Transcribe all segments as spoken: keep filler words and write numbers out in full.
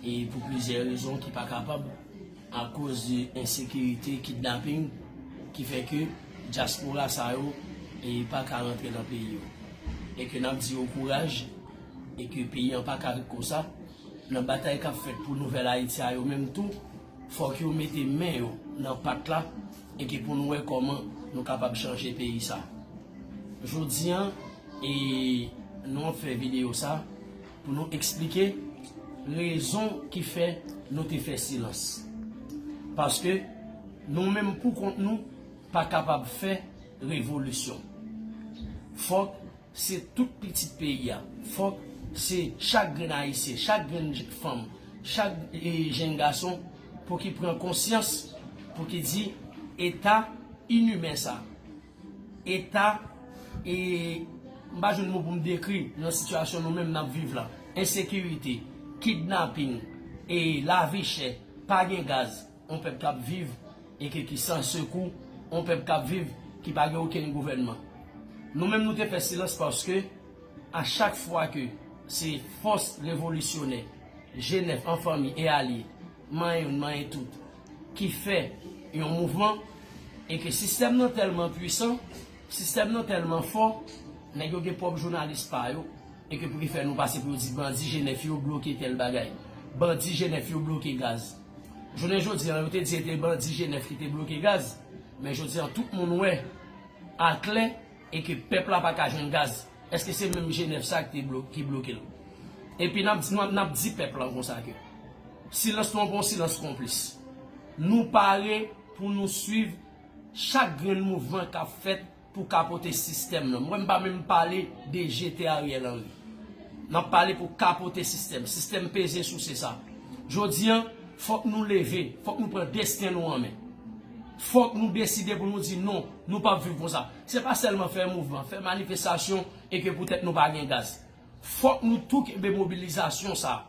e pou plizyè rezon ki pa kapab, akoz de ensekirite, kidnaping, ki fè ke dyaspora sa yo e pa ka rantre nan peyi yo. E ke n ap di yo kouraj, e ke peyi an pa ka ret konsa. Nan batay k ap fèt pou nouvèl Ayiti a, yo menm tou, fòk yo mete men yo nan pat la, e ke pou nou wè kòman nou kapab chanje peyi sa. Jodi an, e nou ap fè videyo sa pou nou eksplike rezon ki fè nou te fè silans. Paske nou menm pou kont nou pa kapab fè revolisyon. Fòk se tout pitit peyi a. Fòk se chak grenn Ayisyen, chak grenn fanm, chak, e, jenn gason pou ki pran konsyans, pou ki di eta inimen sa, eta, e, m pa jwenn mo pou m dekri nan sitiyasyon nou menm n ap viv la. Ensekirite, kidnaping, e, lavi chè, pa gen gaz, yon pèp k ap viv e ke ki san sekou, yon pèp k ap viv ki pa gen okenn gouvènman. Nou menm nou te fè silans paske a chak fwa ke se fòs revolisyonè, G nèf an fanmi e alye, manyen youn, manyen tout, ki fè yon mouvman, e ke sistèm nan tèlman pwisan, sistèm nan tèlman fò, nèg yo gen pwòp jounalis pa yo, e ke pou ki fè nou pase pou yo di bandi G nèf yo bloke tèl bagay, bandi G nèf yo bloke gaz. Jounen jodi an, yo te di se te bandi G nèf ki te bloke gaz, men jodi an, tout moun wè aklè e ke pèp la pa ka jwenn gaz. Èske se menm G nèf sa ki te blo-, ki bloke l? Epi n ap, n ap, n ap di pèp la konsa ke silans nou an pa yon silans konplis. Nou pare pou nou swiv chak grenn mouvman k ap fèt pou kapote sistèm nan. Mwen, m pa menm pale de jete Ariel Henry. N ap pale pou kapote sistèm. Sistèm peze souse sa. Jodi an, fòk nou leve, fòk nou pran desten nou an men. Fòk nou deside pou nou di non, nou p ap viv konsa. Se pa sèlman fè mouvman, fè manifestasyon e ke poutèt nou pa gen gaz. Fòk nou tou kenbe mobilizasyon sa.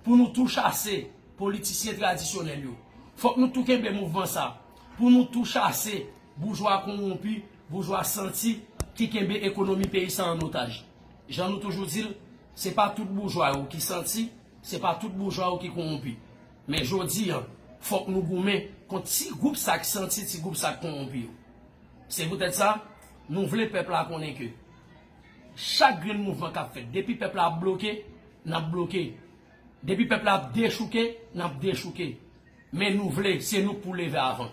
Pou nou tou chase politisyen tradisyonèl yo. Fòk nou tou kenbe mouvman sa. Pou nou tou chase boujwa kowonpi, boujwa santi ki kenbe ekonomi peyi sa an otaj. Jan nou toujou di l, se pa tout boujwa yo ki santi, se pa tout boujwa yo ki kowonpi. Men jodi an, fòk nou goumen kont ti gwoup sa k santi, ti gwoup sa k kowonpi yo. Se poutèt sa, nou vle pèp la konnen ke chak grenn mouvman k ap fèt, depi pèp la ap bloke, n ap bloke. Depi pèp la ap dechouke, n ap dechouke. Men nou vle, se nou k pou leve avan.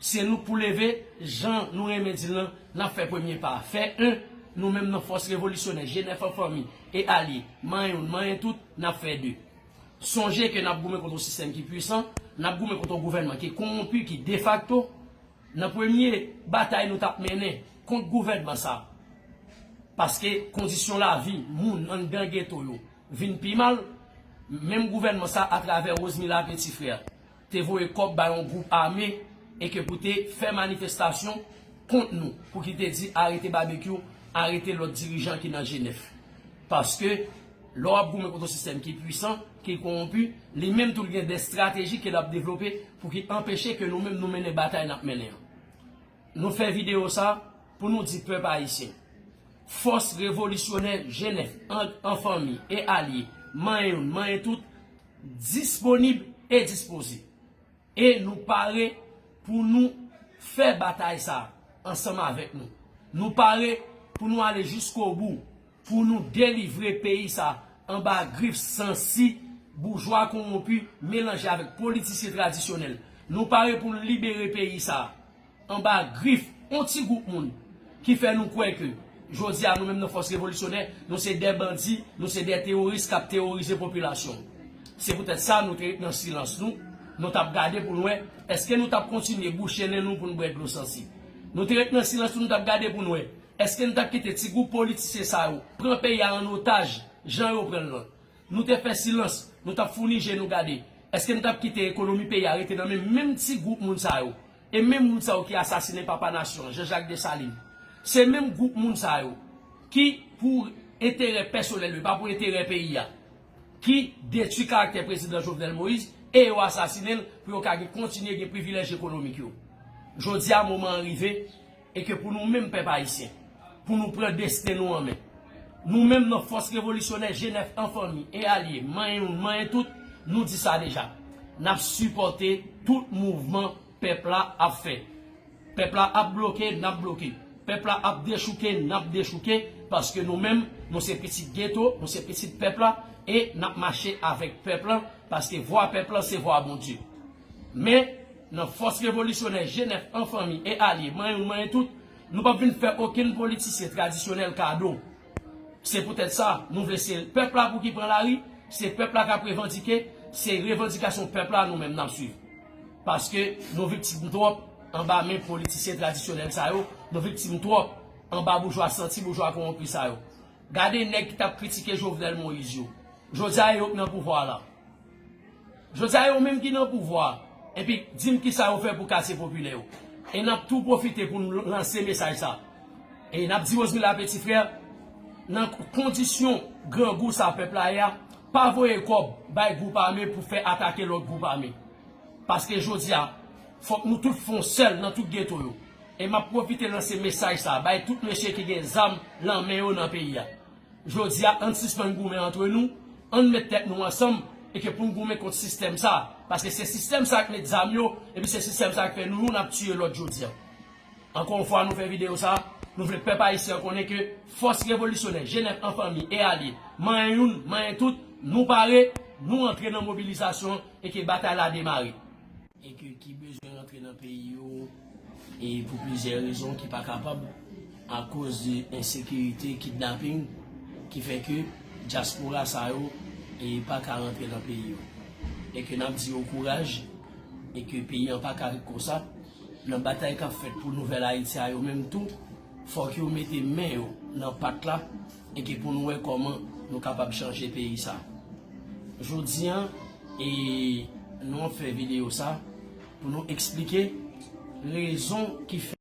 Se nou k pou leve, jan nou renmen di l lan, n ap fè premye pa. Fè en, nou menm nan fòs revolisyonè, G nèf an fanmi, e alye, manyen youn, manyen tout, n ap fè de. Sonje ke n ap goumen kont yon sistèm ki pwisan, n ap goumen kont yon gouvènman ki kowonpi, ki defakto, nan premye batay nou t ap mennen kont gouvènman sa, paske kondisyon lavi moun anndan geto yo vin pi mal, menm gouvènman sa, atravè Rosemila Petit Frère, te voye kòb bay yon gwoup ame e ke pou te fè manifestasyon kont nou, pou ki te di arete Babekyou, arete lòt dirijan ki nan G nèf. Paske lè w ap goumen kont yon sistèm ki pwisan, ki kowonpi, li menm tou l gen de estrateji ke l ap devlope pou ki anpeche ke nou menm nou mennen batay n ap mennen an. Nou fè videyo sa pou nou di pèp ayisyen, fòs revolisyonè G nèf an, an fanmi e alye, manyen youn, manyen tout, disponib e dispoze. E nou pare pou nou fè batay sa ansanm avèk nou. Nou pare pou nou ale jiskobou, pou nou delivre peyi sa anba grif sansi boujwa kowonpi melanje avèk politisyen tradisyonèl. Nou pare pou nou libere peyi sa anba grif yon ti gwoup moun ki fè nou kwè ke jodi a nou menm nan fòs revolisyonè, nou se de bandi, nou se de teworis k ap teworize popilasyon. Se poutèt sa nou te ret nan silans nou, nou t ap gade pou n wè èske nou t ap kontinye bouche nen nou pou n bwè dlo sansi. Nou te ret nan silans nou, nou t ap gade pou n wè èske nou t ap kite ti gwoup politisyen sa yo pran peyi a an otaj jan yo pran l lan. Nou te fè silans, nou t ap founi je nou gade. Èske nou t ap kite ekonomi peyi a rete nan men menm ti gwoup moun sa yo? E menm moun sa yo ki asasinen papa nasyon an, Jean Jacques Dessalines. Se menm gwoup moun sa yo ki, pou enterè pèsonèl yo, pa pou enterè peyi a, ki detwi karaktè prezidan Jovenel Moïse e yo asasinen l pou yo ka gen, kontinye gen privilèj ekonomik yo. Jodi a, moman an rive, e ke pou nou menm pèp ayisyen, pou nou pran desten nou an men. Nou menm nan fòs revolisyonè G nèf an fanmi e alye, manyen youn, manyen tout, Nou di sa deja. N ap sipòte tout mouvman pèp la ap fè. Pèp la ap bloke, n ap bloke. Pèp la ap dechouke, n ap dechouke, paske nou menm, nou se pitit geto, nou se pitit pèp la, e n ap mache avèk pèp la, paske vwa pèp la se vwa Bondye. Men, nan fòs revolisyonè G nèf an fanmi e alye, manyen youn, manyen tout, nou p ap vin fè okenn politisyen tradisyonèl kado. Se poutèt sa, nou vle se pèp la pou ki pran lari, se pèp la k ap revandike, se revandikasyon pèp la nou menm n ap swiv. Paske nou viktim twòp anba men politisyen tradisyonèl sa yo, nou viktim twòp anba boujwa santi, boujwa kowonpi sa yo. Gade nèg ki t ap kritike Jovenel Moïse yo. Jodi a, e yo k nan pouvwa a la. Jodi a, yo menm ki nan pouvwa a. Epi, di m kisa yo fè pou katye popilè yo. E n ap tou pwofite pou n lanse mesaj sa. E n ap di Rosemila Petit Frère, nan kondisyon grangou sa pèp la ye a, pa voye kòb bay gwoup ame pou fè atake lòt gwoup ame. Paske jodi a, fòk nou tout fè yon sèl nan tout geto yo. E m ap pwofite lanse mesaj sa bay tout mesye ki gen zam nan men yo nan peyi a. Jodi a, ann sispann goumen antre nou, ann met tèt nou ansanm, e ke pou n goumen kont sistèm sa. Paske se sistèm sa k met zam yo, epi se sistèm sa k fè nou youn ap tiye lòt jodi a. Ankò yon fwa, nou fè videyo sa, nou vle pèp ayisyen an konnen ke fòs revolisyonè, G nèf an fanmi e alye, manyen youn, manyen tout, nou pare, nou antre nan mobilizasyon e ke batay la demare. E ke ki bezwen rantre nan peyi yo e pou plizyè rezon ki pa kapab akoz de ensekirite, kidnaping, ki fè ke dyaspora sa yo e pa ka rantre nan peyi yo. E ke n ap di yo kouraj e ke peyi an pa ka ret konsa. Nan batay k ap fèt pou nouvèl Ayiti a, yo menm tou, fòk yo mete men yo nan pat la e ke pou nou wè kòman nou kapab chanje peyi sa. Jodi a, e nou ap fè videyo sa pou nou eksplike rezon ki fè